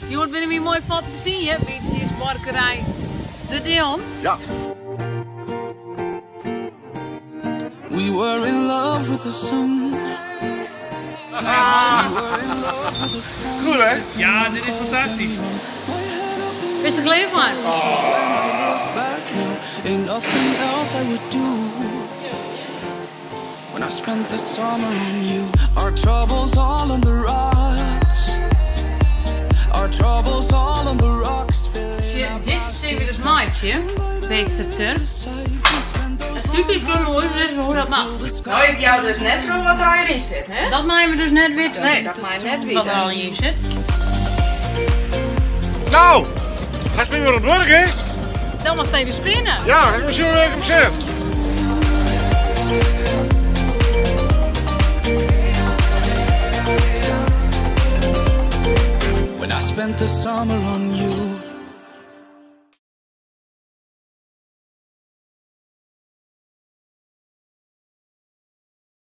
Hjoed binne wy moai fan Tynje by tsiisbuorkerij De Deon. Ja. We were in love with the sun. We were in love with the sun. Goed hè? Ja, dit is fantastysk. Bist der klear foar? When I look back now, ain't nothing else I would do. When I spent the summer on you, our troubles all on the rocks. Our troubles all on the rocks. Sjoch, dizze sille we dus meitsje, Beetsterturf. It super is om ús lizze hoe dat moat. No, ik jou dus net troch wat der allegear yn sit, hè? Dat meie we dus net witte. Nee, dat meie we net Wat witte. der allegear yn sit. No, hast my wer oan it wurk, hè? Dan moatst even spinne. Ja, ik moat sjen wêr't ik him set. When I spent the summer on you.